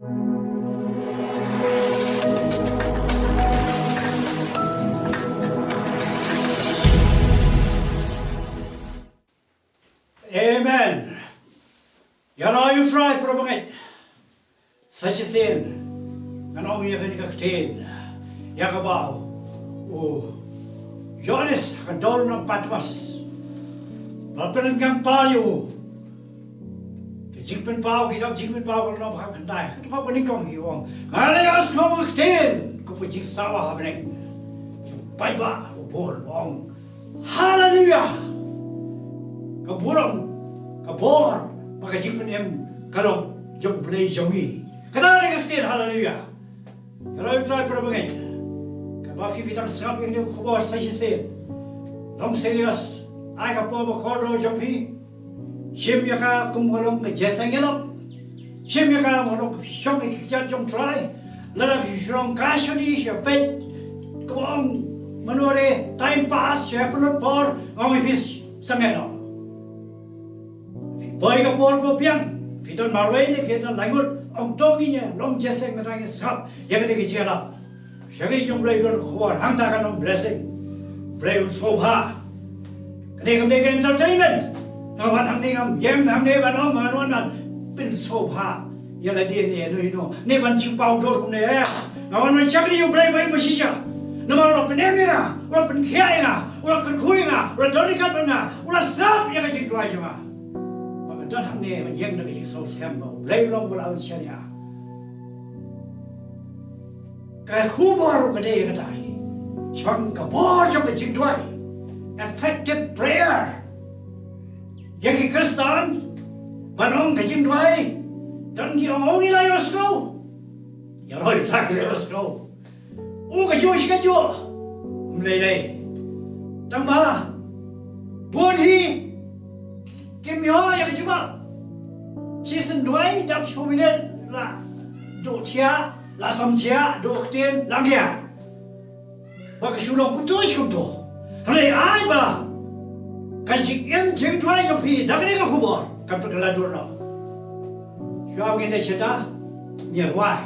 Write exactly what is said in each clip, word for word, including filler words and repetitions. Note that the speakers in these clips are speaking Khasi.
Amen. Ïaroh ïa u Trai para bangeit. Sa shisien ngan ong ïa kane ka ktien ïa kaba u Ïoannis ha ka dor na Patmos ba la pyndonkam ïa u. Ka jingpynpaw, ki dap jingpynpaw ka long ha khyndai. Ka dkhot ba nyngkong hi ong, nga la ïohsngew ka ktien kum ka jingsawa ha bneng, jingpaidbah ba bun ba ong, Haleluya! Ka burom, ka bor bad ka jingpynim ka long jong U Blei jong ngi. Kata dei ka ktien haleluya. Ïaroh ïa u Trai para bangeit. Katba phi dang sngap ïa kane ka khubor sa shisien, long serious. Ai ka por ba kordor jong phi, shim ïa ka kum ka long ka jingïaseng ïalap. Shim ïa ka kum ka long ka shong ïa ka kjat jong u Trai. Lada phi shu long casually, shu peit, kumba ong mano re, time pass, shu pynlut por, ong ïa phi sangeh noh. Phi poi ka por ba biang, phi don marwei ne phi don laingut, ong to ngin ïa long jingïaseng, mynta ngin sngap ïa kane ka jingïalap. Sha ka jong U Blei don khubor, hangta kan long blessing. U Blei un sngewbha. Kane kam dei ka entertainment. Nga wan hangne ngam ïeng hangne ban ong, nga wan ban pynsngewbha ïa lade ne ïa no ïa no, ne ban shu paw dur kumne ïa. Nga wan ban shakri ïa U Blei ba im ba shisha. Namar u la pynim ïa nga, u la pynkhiah ïa nga, u la kyrkhu ïa nga, u la don ryngkat bad nga, u la sngap ïa ka jingduwai jong nga. Ba nga don hangne ban ïeng da ka jingsngewskhem ba U Blei u long uba la ai shaniah. Ka khubor ka dei kata hi. Shaphang ka bor jong ka jingduwai. Effective prayer. Ïa ki Khristan, ban ong ka jingduwai, don ki ong, ong ngi la ïohsngew. Ïaroh ïa u Trai, la ïohsngew. U kajuh shi kajuh. Um lei lei. Tang ba bun hi kim ïoh ïa ka jubab. Shisien duwai dap shiphew minit la duh thiah, la sam thiah, duh ktien, la ngiah. Ba ka shu long kumto shi kumto. Hynrei ai ba ka jingim jingduwai jong phi da kane ka khubor kan pynkylla dur noh. Shuwa ngin leit shata, ngin duwai.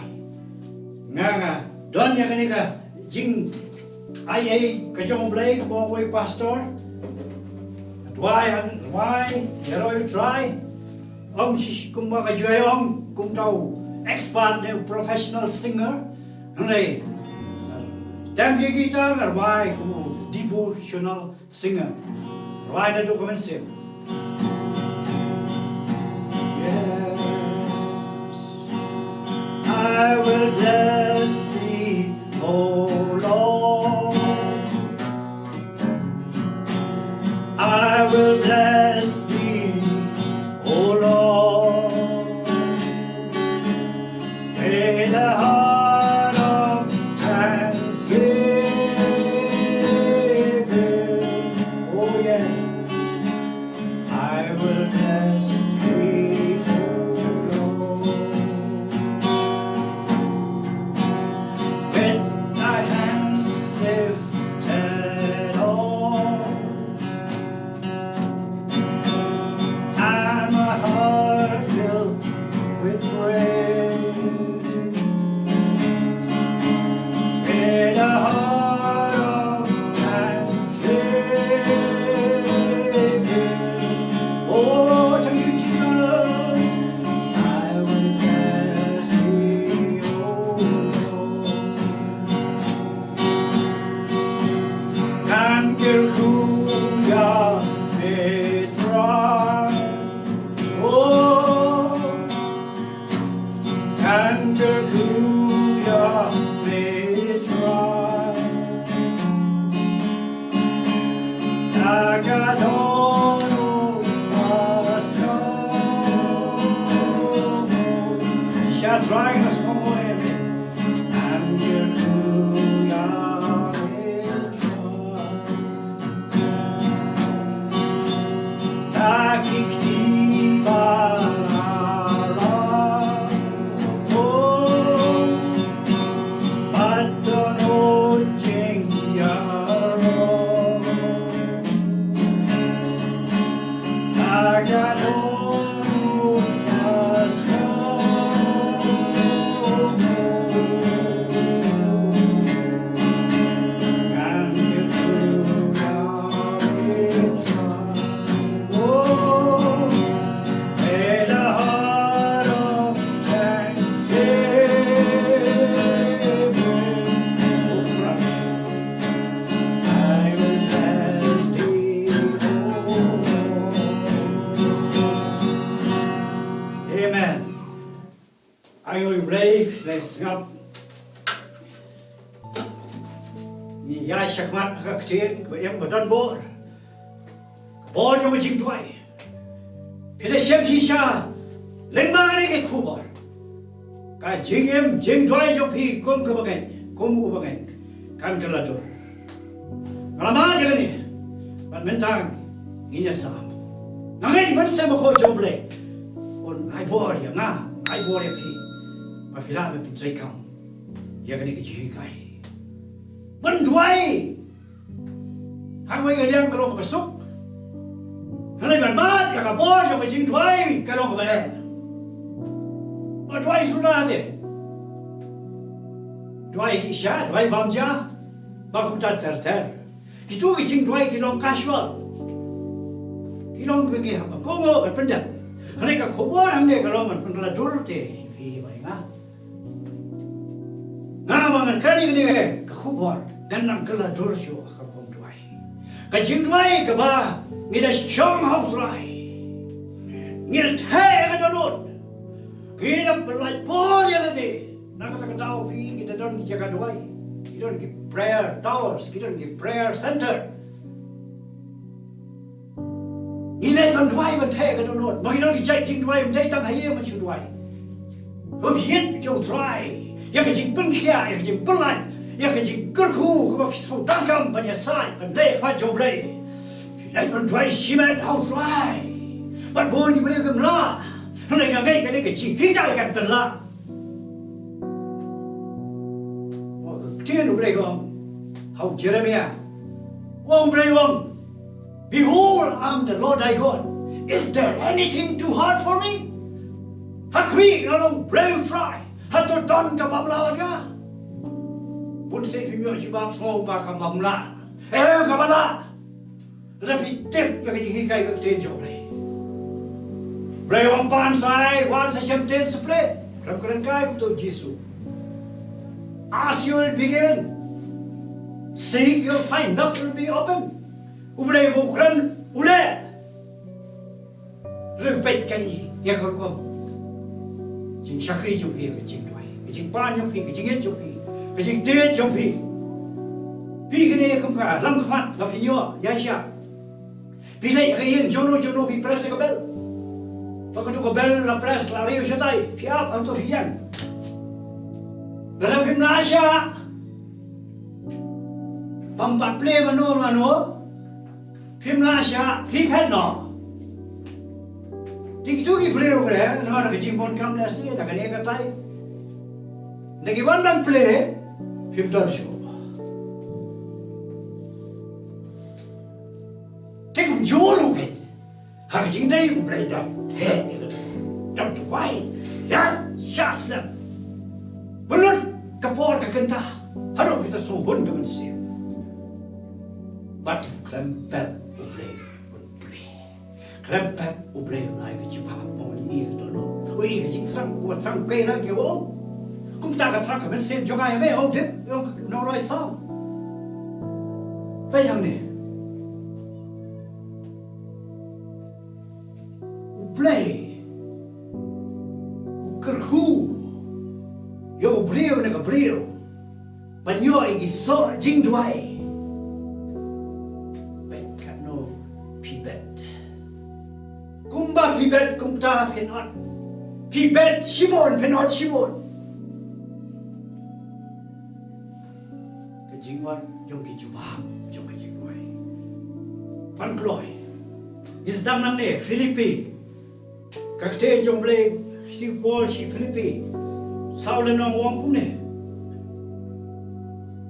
Nga nga don ïa kane ka jingai ei ka jong U Blei, kumba ong uwei u pastor. Duwai, duwai, ïaroh ïa u Trai. Ym shi kumba ka jingduwai ong kum uta u expert ne u professional singer. Hynrei tem ïa ki guitar nga duwai kum u devotional singer. Duwai naduh ka mynsiem. Yes, I will bless thee, O Lord. I will bless thee, O Lord, with a heart of thanksgiving. Oh, yeah. I will bless thee, O Lord. With thy hands lifted up, and my heart filled with praise. With a heart of thanksgiving. Oh, thank you, Jesus. I will bless thee, O Lord. Kan kyrkhu ïa me Trai. Oh, kan kyrkhu ïa me Trai. Na ka dohnud ba sngewbha. Sha Trai nga sngewbha. Kan kyrkhu ïa me Trai. Da ki kti ba la la, oh, bad dohnud jingïaroh. Da ka dohnud ba sngewbha. Ai oi Blei, Blei sngap. Ngi ïa shakmat ha ka ktien ba em ba don bor. Ka bor jong ka jingduwai. Phi da shem shisha lyngba kane ka khubor. Ka jingim jingduwai jong phi kum ka bangeit, kum u bangeit, kan kylla dur. Nga la mad ïa kane bad mynta ngin ïa sam. Nga ngeit Mynsiem Bakhuid jong U Blei un ai bor ïa nga, un ai bor ïa phi. Ba phi lah ban pyntreikam ïa kane ka jinghikai ban duwai. Hangwei ka liang ka long kaba suk. Hynrei ban mad ïa ka bor jong ka jingduwai ka long kaba eh. Ba duwai shuh te. Duwai dih sha, duwai bam ja. Ba kumta ter ter. Kitu ki jingduwai ki long casual. Ki long ba ngi hap ban kohnguh ban pyndep. Hynrei ka khubor hangne ka long ban pynkylla dur te phi bad nga. Nga ma ngan kren ïa kane ka khubor ngan nang kylla dur shuh ha ka rukom duwai. Ka jingduwai kaba ngi da shong ha U Trai. Ngi da theh ïa ka dohnud. Ngi da pynlait por ïa lade. Na kata ka daw phi ngi da don ki jaka duwai. Ki don ki prayer towers, ki don ki prayer center. Ngi leit ban duwai ban theh ka dohnud. Ma ngi don ki jait jingduwai, ym dei tang ha ïing ban shu duwai. Ba phi ïeit ïa U Trai, ïa ka jingpynkhiah, ïa ka jingpynlait, ïa ka jingkyrkhu kaba phi sngewdonkam ban ïasaid ban leh ha khmat jong U Blei. Phi leit ban duwai shimet ha U Trai. Bad bun ki briew kim lah. Hynrei nga ngeit kane ka jinghikai kan pynlah. Ktien U Blei u ong ha u Jeremiah. U ong, U Blei u ong, "Behold, I am the Lord thy God. Is there anything too hard for me?" Ha khmih nga long U Blei U Trai. Hato don kaba bha bad nga? Bun sien phim ïoh jubab, sngew ba kaba bha. Eh, kaba bha. Lada phi tip ïa ka jinghikai ka ktien jong U Blei. U Blei u ong pan sa ai, wan sa shem ktien sa plie. Khlem kren kai kumto U Jisu. Ask, you will be given. Seek, you will find. Knock, it will be open. U Blei u kren, u leh. Lada phi peit kane ïa ka rukom jingshakri jong phi, ka jingduwai, ka jingpan jong phi, ka jingïeit jong phi, ka jingtied jong phi. Phi kane kum ka lam khmat ba phi ïoh ïa sha. Phi leit ha ka ïing jong no jong no phi press ïa ka bell. Ba kato ka bell la press la riew shatai, phi ap hangto phi ïeng. Lada phim lah shah ban pat plie mano mano, phim lah shah, phi phet noh. Te kito ki briew re, na ka jingbun kam lehse, na kane katai, na ki wan ban plie, phim don shuh. Te kumjuh ruh keiñ ha ka jingdei U Blei, dang theh ïa ka, dang duwai ïa sha slem. Ba lut ka por ka kynta haduh phi da sngewhun ka mynsiem. Bad khlem pep U Blei un plie. Khlem pep U Blei un ai ka jubab. Mo, i ka dohnud, i ka jingthrang, ka thrang kai rang ki ong. Kumta ka thrang ka mynsiem jong nga ïa me, ong dip, ong nongrwai Salm. Peit hangne. U Blei u kyrkhu ïa u briew na ka briew ban ïoh ïa ki soh jingduwai. Bad katno phi bet. Kumba phi bet kumta phin ot. Phi bet shibun phin ot shibun. Ka jingwan jong ki jubab jong ka jingduwai. Phan kloi. Ngi sdang nangne Philippi. Ka ktien jong U Blei, shi Paul shi Philippi. Saw lynnong u ong kumne.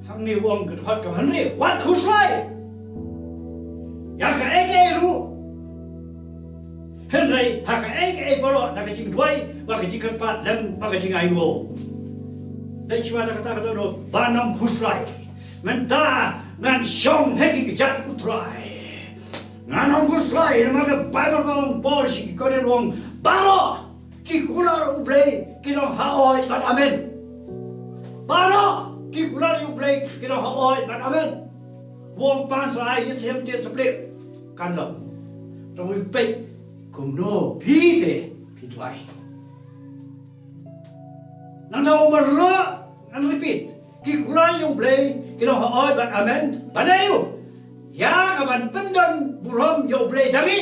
Hangne u ong ka dkhot kaba hynriew. Wat khuslai ïa kaei kaei ruh. Hynrei ha kaei kaei baroh da ka jingduwai bad ka jingkyrpad lem bad ka jingainguh. Dei shuwa da kata ka dohnud ban ym khuslai. Mynta ngan shong ha ki kjat U Trai. Ngan ym khuslai namar ka Baibl ka ong, Paul sha ki Korinth u ong, baroh ki kular U Blei ki long hooid bad amen. Baroh ki kular U Blei ki long hooid bad amen. U ong pan sa ai, ïeit sa shem, tied sa plie. Kan long. Tang u peit kumno phi te phi duwai. Nangta u marla, ngan repeat. Ki kular ïa U Blei ki long ha oi bad amen. Balei u? Ïa ka ban pyndon burom ïa U Blei da ngi.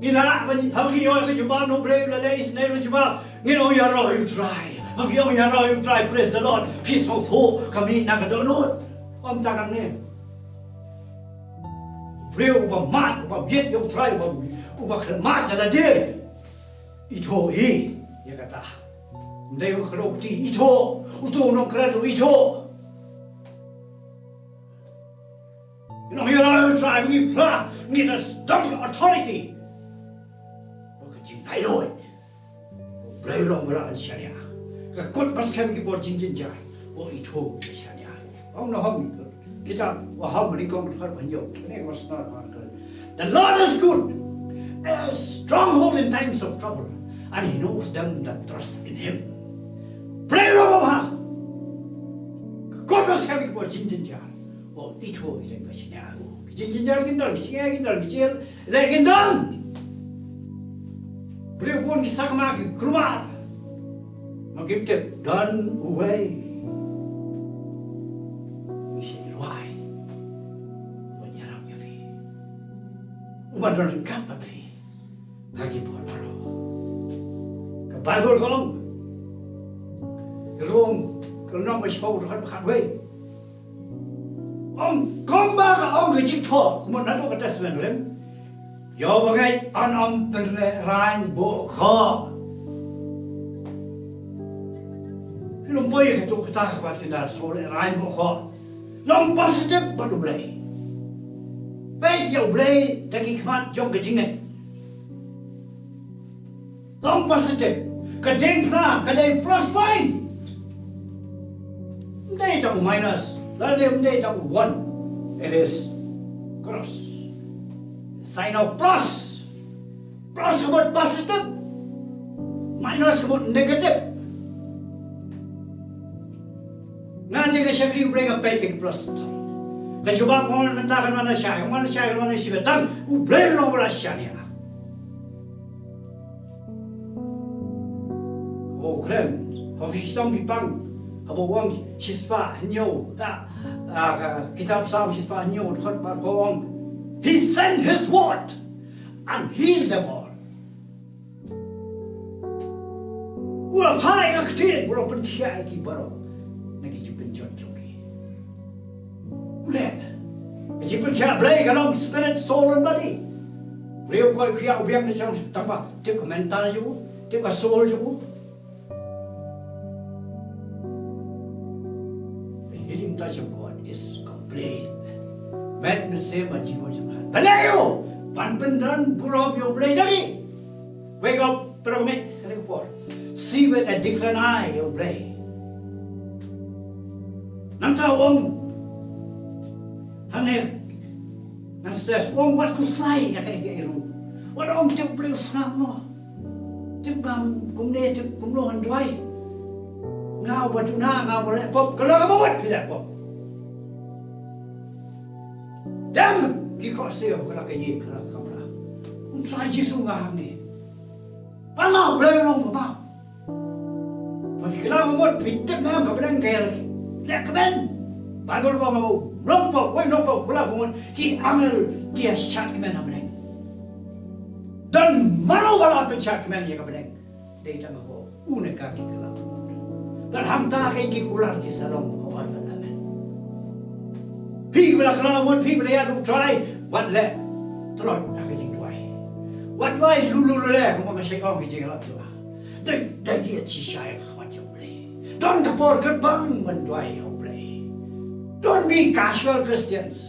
Ngi lah ban, haba ngi ïoh ka jubab na U Blei, la leh isynei na jubab, ngin ong ïaroh ïa U Trai. Haba ngi ong ïaroh ïa U Trai, praise the Lord, phi sngewthuh ka mih na ka dohnud. Ym tang hangne. Briew uba mad, uba bieit ïa U Trai, uba, uba khlem mad ïa lade, i thoh i ïa kata. Ym dei u khlem kti, i thoh. Uto u nongkren ruh i thoh. Ngi ong ïaroh ïa U Trai, ngi phla, ngi da don ka authority. Ba ka jinglaitluid, U Blei u long ba la shaniah. Ka kut ba skhem ki bor jingjynjar, u ithuh ba shaniah. Ong na hom kitab, wa hom ni kong khar ban yo. Kane ka mas na ka. The Lord is good, a stronghold in times of trouble, and He knows them that trust in Him. Blei u long ba bha. Ka kut ba skhem ki bor jingjynjar, u ithuh ïa ki ba shaniah. Ki jingjynjar kin don, ki jingeh kin don, ki jingeh leh kin don. Briew bun ki sakma ki kulmar. Ma kim tip, don uwei uba shah rwai, uba ïarap ïa phi, uba don ryngkat bad phi ha ki por baroh. Ka Baibl ka ong, Rom, ka lynnong ba shiphew, dkhot ba khatwei. Ong, kumba ka ong ka jingthoh, kumba naduh ka Testament Rim, ïa uba ngeit un ym pynlehraiñ bun khoh. Phi long poi kato kata kaba phin da shu lehraiñ bun khoh. Long positive bad U Blei. Peit ïa U Blei da ki khmat jong ka jingngeit. Long positive. Ka diengphna ka dei plus point. Ym dei tang minus, lane ym dei tang one. It is cross. Sign of plus. Plus ka mut positive. Minus ka mut negative. Nga jong ka shakri U Blei nga peit ka plus. Ka jubab ka wan mynta, ka wan shai, ka wan shai, ka wan shai, tang U Blei u long ba la shaniah. Haba u kren, haba phi sdang phi pang, haba u ong shispah hynñiew, ah, ah, ka kitab Salm shispah hynñiew, dkhot ba u ong, He sent His word and healed them all. U la phah ïa ka ktien, u la pynkhiah ïa ki baroh na ki jingpynjot jong ki. U leh. Ka jingpynkhiah Blei ka long spirit, soul and body. Briew u koit u khiah u biang ne shong, tang ba tip ka mental jong u, tip ka soul jong u. The healing touch of God is complete. Met mynsiem bad jingmut jingpyrkhat. Balei u? Ban pyndon burom ïa U Blei da ngi. Wake up, para bangeit, kane ka por. See with a different eye ïa U Blei. Nangta u ong hangne, ngan stress, u ong wat khuslai ïa kane kaei ruh. Wat ong tip U Blei u sngap mo. Tip ngam kumne, tip kumno ngan duwai. Nga uba duna, nga uba leh pop, ka long kaba mut phi leh pop. Dem ki khohsiew ha la ka ïing, ha la ka kamra. Um, Trai Jisu, nga hangne. Ba nga U Blei u long ba map. Ba phi kylla ba mut, phi tip me ha ka bneng, ka ïa leh kmen. Baibl ka ong, u nongpop, uwei u nongpop u kylla ba mut, ki angel ki ïa shad kmen ha bneng. Don mano ba la pynshad kmen ïa ka bneng? Dei tang ko, u ne ka ki kylla ba mut. Bad hangta ka ki kular ki sa long, hooid bad amen. Phi ba la kylla ba mut, phi ba la ïaid U Trai, wat leh tlot ha ka jingduwai. Wat duwai lulu lule, kumba nga shait ong ha ka jingïalap jong nga. Dei, dei ïa shisha ïa ka khmat jong U Blei. Don ka por kyrpang ban duwai ha U Blei. Don't be casual Christians.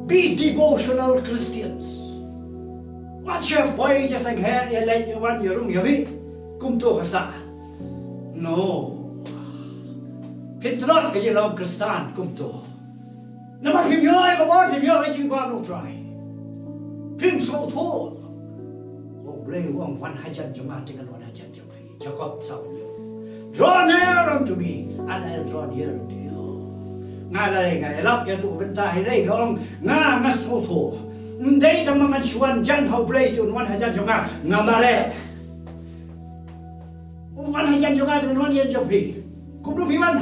Be devotional Christians. Wat shu poi just ïa leit ïa wan, ïa rung ïa mih. Kumto ka sah. No. Phin tlot ka jinglong Khristan kumto. Namar phim ïoh ïa ka bor, phim ïoh ïa ka jingbam U Trai. Phim sngewthuh. U Blei u ong, wan hajan jong nga te ngan wan hajan jong phi. Jakob saw hynñiew. Draw near unto me, and I'll draw near to you. Nga la leh, nga ïalap ïa tu ka bynta hi lei, ka ong, nga, nga sngewthuh. Ym dei tang ba ngan shu wan jan ha U Blei te un wan hajan jong nga, nga mareh. Un wan hajan jong nga te un wan hajan jong phi. Kumno phi wan?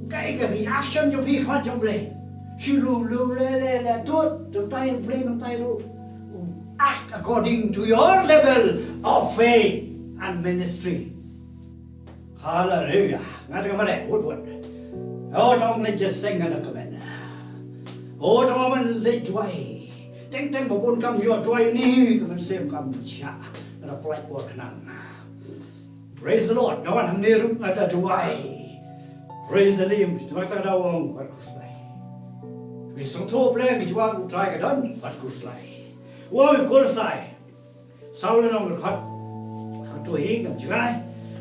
Kaei ka reaction jong phi khmat jong U Blei? Shu lu lu le le le tut, nangtai U Blei nangtai ruh. Act according to your level of faith and ministry. Hallelujah. Nga te nga mareh wut wut. O tang ong leit jingïaseng nga da kmen. O tang ong leit duwai. Teng teng ba bun kam ïoh duwai ni ka mynsiem kam shah. Nga da pynlait por khnang. Praise the Lord. Nga wan hangne ruh nga da duwai. Praise the Lamb. Te ba ka da ong wat khuslai. Ngi sngewthuh pyrshah ngi ju wan U Trai ka don wat khuslai. Wan khuslai. Saw lynnong ka dkhot hangto hi ngam jngai.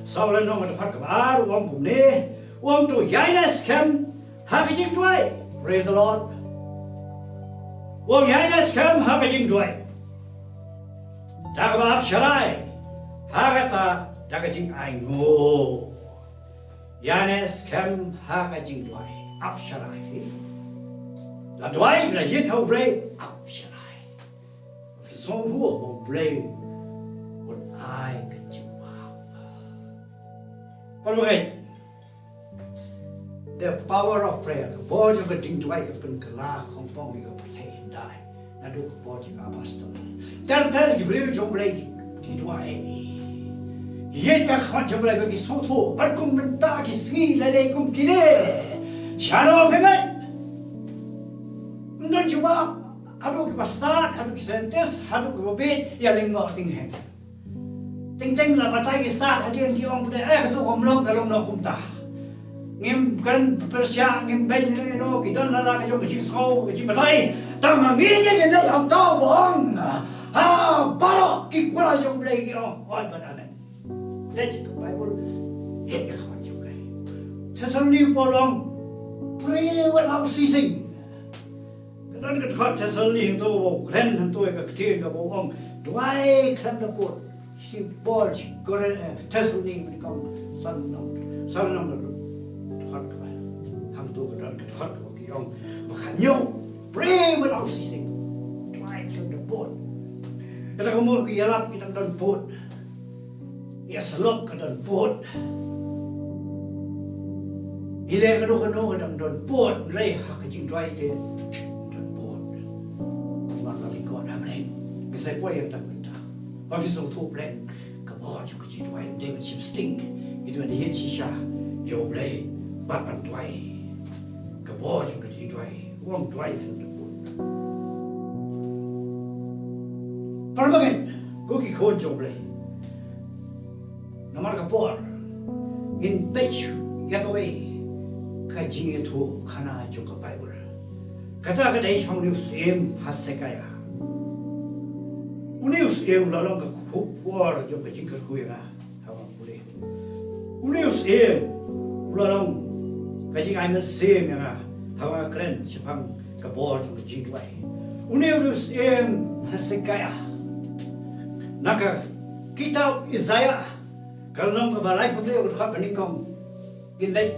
Saw lynnong ka dkhot kaba ar u ong kumne. U ong to ïaineh skhem ha ka jingduwai. Praise the Lord. U ong ïaineh skhem ha ka jingduwai. Da kaba ap sharai ha kata da ka jingainguh. Ïaineh skhem ha ka jingduwai. Ap sharai hi. La duwai la ïit ha U Blei ap sharai. Phi sngewthuh ba U Blei un ai ka jubab. Para bangeit, the power of prayer, ka bor jong ka jingduwai ka pynkylla khongpong ïa ka pyrthei hyndai naduh ka bor jong ka apostol. Ter ter ki briew jong U Blei ki duwai. Ki ïeng ha khmat jong U Blei ba ki sngewthuh, bad kum mynta ki sngi lei lei kum kine. Shano phi ngeit? Ym don jubab. Haduh ki bastad, haduh ki scientist, haduh ki ba bieit ïa lyngngoh tyngheng. Teng teng la batai ki stad hadien ki ong pyneh, eh, kato kam long, ka long noh kumta. Ngim kren pyrshah, ngim beiñ lano lano, ki don la la ka jong ka jingsngew, ka jingbatai. Tang ma ngi ïa ïa lei hangto ba ong. Ha baroh ki kular jong U Blei ki ong, oi ban amen. Dei ka Baibl, ïa ka khmat jong U Blei. Thessaloni Paul ong, pray without ceasing. Ka don ka dkhot Thessaloni hangto ba u kren hangto ïa ka ktien kaba u ong duwai khlem da pud. Shibun shi Korinth, eh, Thessaloni ba nyngkong san lynnong, san lynnong ka dkhot kaba. Hangto ka don ka dkhot kaba ki ong ba kynnoh, pray without ceasing. Duwai khlem da pud. Kata ka mut ki ïalap ki dang don pud. Ïa syllok ka don pud. Ïa leh kano kano ka dang don pud. Hynrei ha ka jingduwai te don pud. Kumba la record ha Blei. Ngi sa poi ïa kata mynta. Ba phi sngewthuh Blei. Ka bor jong ka jingduwai ym dei ban shim sting. Ngi dei ban ïeit shisha ïa U Blei bad ban duwai. Ka bor jong ka jingduwai. Ym duwai khlem da pud. Para bangeit, ko ki khun jong U Blei. Namar ka por ngin peit ïa kawei ka jingïathuhkhana jong ka Baibl. Kata ka dei jong une u syiem Hesekiah. Une u syiem u la long ka khubor jong ka jingkyrkhu ïa nga. Haba nga pule, une u syiem u la long ka jingai mynsiem ïa nga haba nga kren shaphang ka bor jong ka jingduwai. Une u syiem Hesekiah, na ka kitab Isaiah ka lynnong kaba laiphew hynriew ka dkhot ba nyngkong. Ngin leit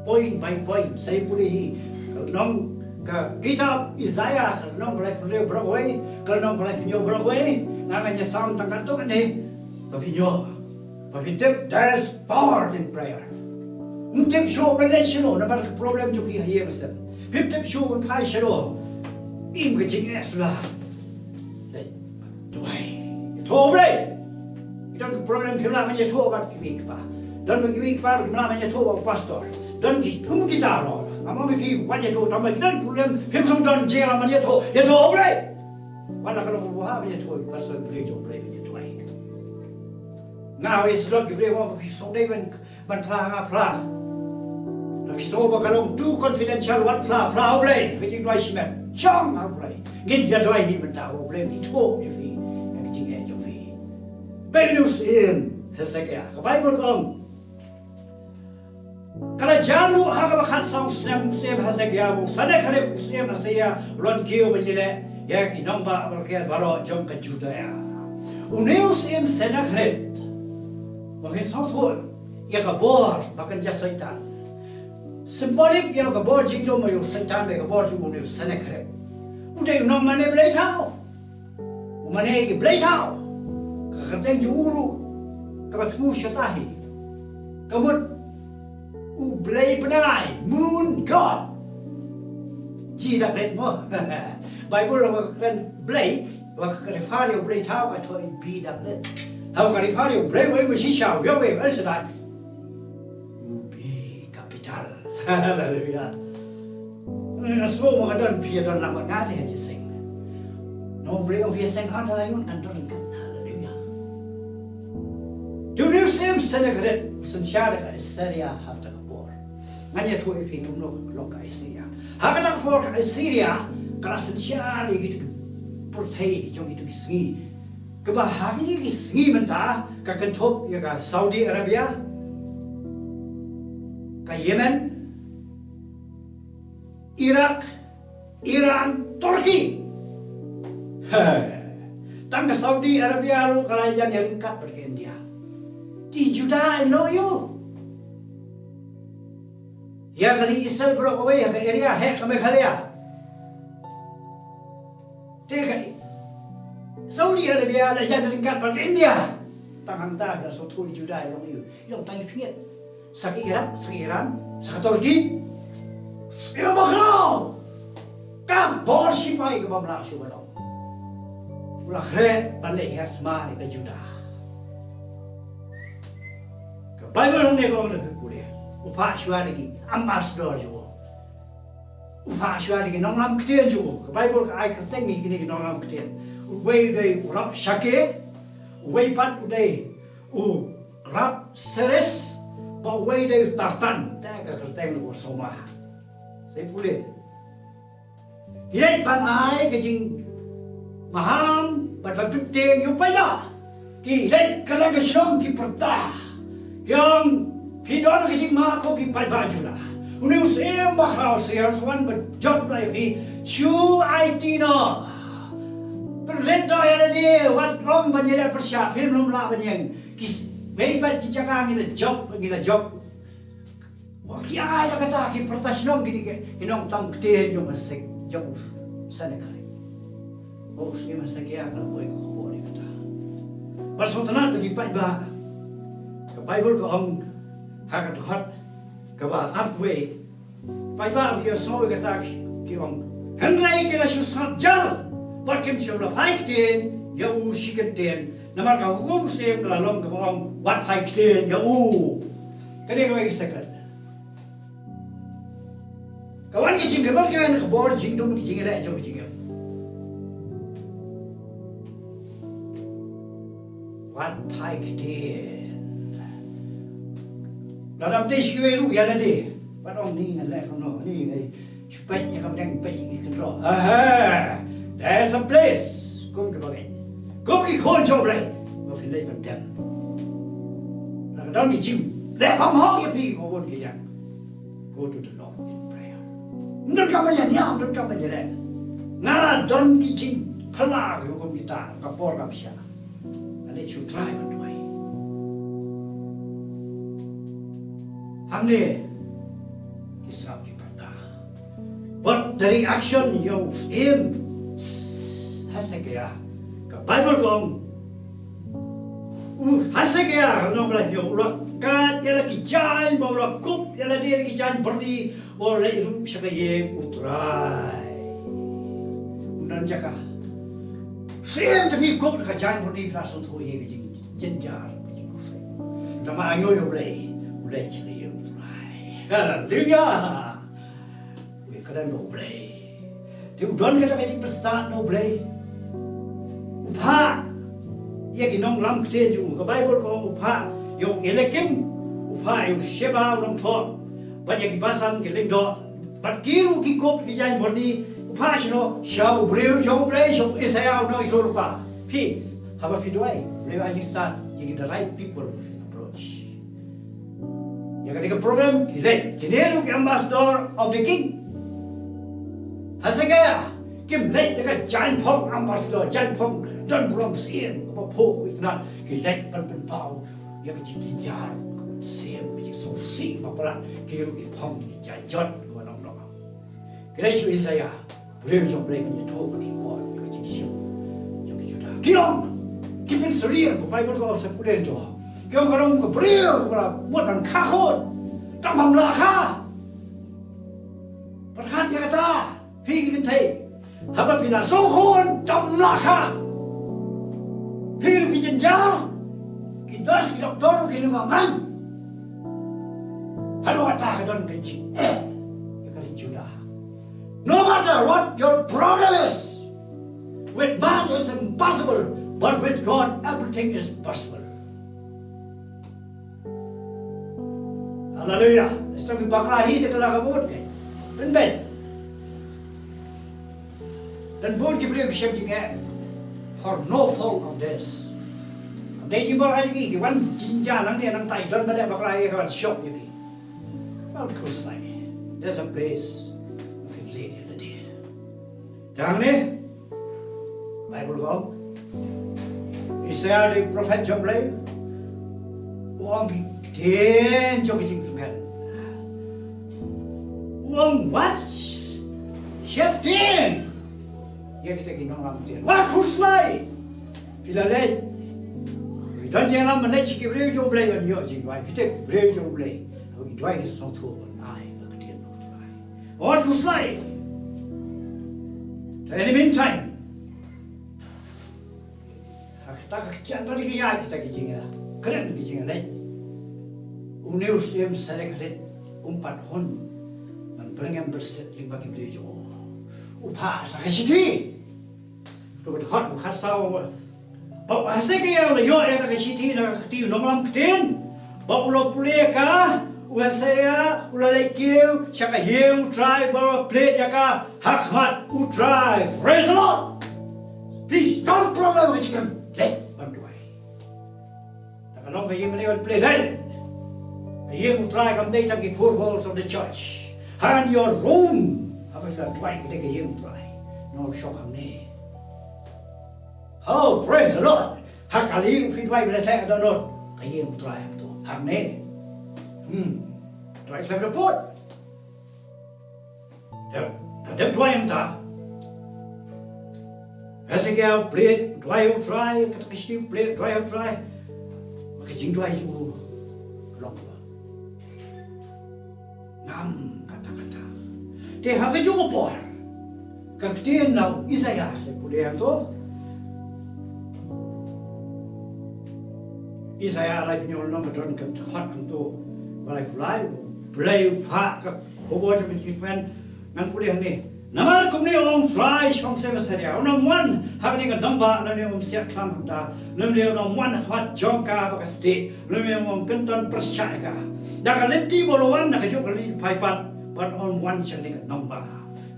point by point, sa ïa pule hi. Ka lynnong, ka kitab Isaiah ka lynnong ba laiphew hynriew baroh kawei, ka lynnong ba laiphew hynñiew baroh kawei. Nga ngan ïa sam tang katto katne ba phin ïoh, ba phin tip there's power in prayer. Ym tip shuh ban leit shano namar ka problem jong phi ha ïing ha sem. Phim tip shuh ban phai shano. Im ka jingeh shuh la. Duwai. Ïathuh U Blei. Ki don ki problem phim lah ban ïathuh bad ki mei ki pa. Don bad ki mei ki pa phim lah ban ïathuh bad u pastor. Don ki kum kita ruh. Ngam ong ïa phi wat ïathuh tang ba ki don problem phim shu don jingïalam ban ïathuh. Ïathuh U Blei. Wat la ka long u bah ban ïathuh, pastor, U Blei jong U Blei ban ïathuh. Nga wei sdok ki briew ba phi sngewdei ban Ban phla nga phla. Lada phi sngew ba ka long too confidential, wat phla, phla ha U Blei. Ka jingduwai shimet. Shong ha U Blei. Ngin ïa duwai hi mynta, U Blei un ithuh ïa phi ïa ka jingeh jong phi. Peit une u syiem Hesekiah. Ka Baibl ka ong, ka la jia ruh ha kaba khatsaw snem u syiem Hesekiah, ba u Sennakherib u syiem Assyria u la kiew ban ïaleh ïa ki nongbah ba rkhie baroh jong ka Judah. Une u syiem Sennakherib, ba phin sngewthuh ïa ka bor ba kynja Soitan. Symbolic ïa ka bor jingjop ïa u Soitan bad ka bor jong une u Sennakherib. U dei u nongmane blei thaw. U mane ïa ki blei thaw. Ka kyrteng jong u ruh kaba thmu shata hi. Ka mut u blei bnai, moon god. Ji dak let mo. Bible la ka kren blei, la ka refer ïa u blei thaw ka thoh B dak let. Thaw ka refer ïa u blei wei ma shisha, u Yahweh El Shaddai. U B capital. Haleluya. Nga sngew ba ka don phi ïa don lang bad nga te ha jingïaseng. Nongblei ong phi ïaseng, ah, da lai ngun kan don ryngkat. Haleluya. Te u Syiem Sanherib u synshar da ka Assyria ha kata ka por. Ngan ïathuh ïa phi kumno ka long ka Assyria. Ha kata ka por ka Assyria ka la synshar ïa kito ki pyrthei jong kito ki sngi. Kaba ha kine ki sngi mynta ka kynthup ïa ka Saudi Arabia, ka Yemen, Iraq, Iran, Turkey. Tang ka Saudi Arabia ruh ka la ïajan ïaryngkat bad ka India. Ki Juda ïa no ïu. Ïa ka ri Israel baroh kawei, ïa ka area heh ka Meghalaya. Te ka Saudi Arabia la ïajan ryngkat bad ka India. Tang hangta ka sngewthuh i Juda i long ïu. I long tang i pynïaid. Sa ka Iraq, sa ka Iran, sa ka Turkey. I long bakhraw. Ka bor shipai kaba mlah shuh ba long. U la khreh ban leh hiar sma ïa ka Juda. Ka Bible hangne ka ong, lada phi pule, u phah shuwa da ki ambassador jong u. U phah shuwa da ki nonglam ktien jong u. Ka Bible ka ai kyrteng ïa kine ki nonglam ktien. Uwei u dei u Rabshake, uwei pat u dei u Rabsaris, bad uwei u dei u Tartan. Te ka kyrteng u soma. Sa pule. Ki leit ban ai ka jingmaham bad ban pynthiah ïa u paidbah. Ki leit kylleng ka shnong ki pyrta. Ki ong, phi don ka jingma ko ki paidbah Juda. Une u Syiem bakhraw sa ïa u swan ban jop da ïa phi. Shu aiti noh. Pynrit noh ïa lade, wat ym ban ïaleh pyrshah, phim lum lah ban ïeng. Ki s-, wei pat ki jaka ngi la jop, ngi la jop. Wa ki ai da kata ki pyrta shnong kine ki, ki nongthoh ktien jong u Sek-, jong u Sanherib. Ba u Syiem Hesekiah ka la poi ka khubor ïa kata. Bad sngewtynnat ba ki paidbah. Ka Bible ka ong ha ka dkhot kaba arphew. Paidbah ba ki ïohsngew ïa kata ki, ki ong. Hynrei ki la shu sngap jar. Bad kim shym la phai ktien ïa u shi kyntien. Namar ka hukum u Syiem ka la long kaba ong wat phai ktien ïa u. Kane ka ïa ka secret. Ka wan ka jingkyrmen ka wan ka bor jingdum ka jingïaleh jong ka jingim. Wat phai ktien. Lada ym tei sha kiwei ruh ïa lade. Wat ong ni ngan leh kumno, ni ngan shu peit ïa ka bneng, peit ïa ki kynroh. Aha. There's a place. Kum ki bangeit. Kum ki khun jong U Blei. Ba phin leit ban dem. Lada don ki jing leh bymhok ïa phi, ba bun ki ïang. Go to the Lord in prayer. Ym donkam ban ïa niam, ym donkam ban ïa leh. Nga la don ki jingphylla ki hukum kita, ka por kam shah. Nga leit sha U Trai ban duwai. Hangne ki sngap ki pyrta. Bad the reaction ïa u Syiem Hesekiah. Ka Bible ka ong, u Hesekiah, nong la ïa u la kat ïa la ki jaiñ, ba u la kup ïa lade da ki jaiñ byrni, ba u la leit ruh sha ka ïing U Trai. Ym don jaka. Shem te phi kup da ka jaiñ byrni, phi la sngewthuh ïa ka jingjynjar, ka jingpyrshah. Tangba ainguh ïa U Blei, u leit sha ka ïing U Trai. Haleluya. U ïakren bad U Blei. Te u don kata ka jingpyrshah na U Blei. U phah ïa ki nonglam ktien jong u. Ka Bible ka ong u phah ïa u Eliakim, u phah ïa u Sheba u nongthoh, bad ïa ki basan ki lyngdoh, bad ki ruh ki kup ki jaiñ byrni, u phah shano, sha u briew jong U Blei, sha u Isaiah u nongïathuhlypa. Phi, haba phi duwai, U Blei u ai jingstad ïa ki the right people approach. Ïa kane ka problem ki leit, kine ruh ki ambassador of the king. Hezekiah, kim leit da ka jaiñphong ambassador, jaiñphong don burom syiem, kaba phuh kaba itynnad, ki leit ban pynpaw ïa ka jingjynjar, ka mynsiem, ka jingsngewsih ba palat, ki ruh ki phong da ki jaiñjot kaba nong nong. Ki leit sha u Isaiah. Briew jong U Blei ban ïathuh ïa ki bor, ïa ka jingshim jong ki Juda. Ki ong, ki pynsyriem, ka Baibl ka ong sa pule to. Ki ong ka long ka briew kaba la mut ban kha khun, tang bym lah kha. Pyrkhat ïa kata, phi ki kynthei. Haba phi la sngew khun, tang bym lah kha. Phi ruh phi jynjar, ki nurse, ki doktor ruh ki lyngngoh ngan. Haduh kata ka don ka jingeh ïa ka ri Juda. No matter what your problem is, with man it's impossible, but with God everything is possible. Haleluya. Sdang ki bakla hi te ka la ka bud ke. Pynbeit. Don bun ki briew ki shem jingeh for no fault of theirs. Kam dei jingbakla jong ki, ki wan jynjar nangne nangtai, don ba dei bakla hi ka wan shop ïa ki. Mount Sinai. There's a place of relief in the day. Te hangne, Baibl ka ong, Isaiah the prophet jong U Blei u ong ki ktien jong ka jingkmen. U ong, wat sheptieng ïa kita ki nonglam ktien. Wat khuslai. Phi la leit, phi don jingïalam ban leit sha ki briew jong U Blei ban ïoh jingduwai. Kita ki briew jong U Blei, haba ki duwai ki sngewthuh ban ai ïa ka ktien jong U Trai. Wat khuslai. In the meantime, ha kata ka ktien, ha kata ka ïa, kita ki jingïakren, ki jingïaleit, une u Syiem Sanherib um pat hun ban byrngem byrsit lyngba ki briew jong u. U phah sa ka shithi. To ka dkhot u khatsaw. Ba u Hesekiah u la ïoh ïa ka shithi na ka kti u nonglam ktien. Ba u la pule ïa ka, u Hesekiah u la leit kiew sha ka ïing U Trai ba u la plie ïa ka ha khmat U Trai. Praise the Lord. Please don't problem with him. Leit ban duwai. Da ka long ka ïing mane ban plie leh. Ka ïing U Trai kam dei tang ki four walls of the church. Ha, in your room, haba phi la duwai ka dei ka ïing U Trai. No shong hangne. Oh, praise the Lord. Ha kali phi duwai phi la theh dohnud, ka ïing U Trai ha to. Hangne. Hmm. Duwai phi la put. Dep, dep duwai mynta. Hesekiah u plie duwai U Trai, kata ka shithi u plie duwai U Trai. Ka jingduwai jong u long ba ngam katta katta. Te ha kajuh ka por, ka ktien na u Isaiah sa pule hangto. Isaiah laiphew hynñiew lynnong, ka don ka dkhot hangto ba laiphew lai, U Blei u phah ka khubor jong ka jingkmen. Ngan pule hangne. Namar kumne u ong U Trai sha ka kong Assyria, un ym wan ha kane ka nongbah, lymne un ym siat khlam hangta, lymne un ym wan ha khmat jong ka ba ka stieh, lymne un ym kynton pyrshah ïa ka. Da ka lynti ba u la wan, da kajuh ka lynti phai pat, bad un ym wan sha kane ka nongbah.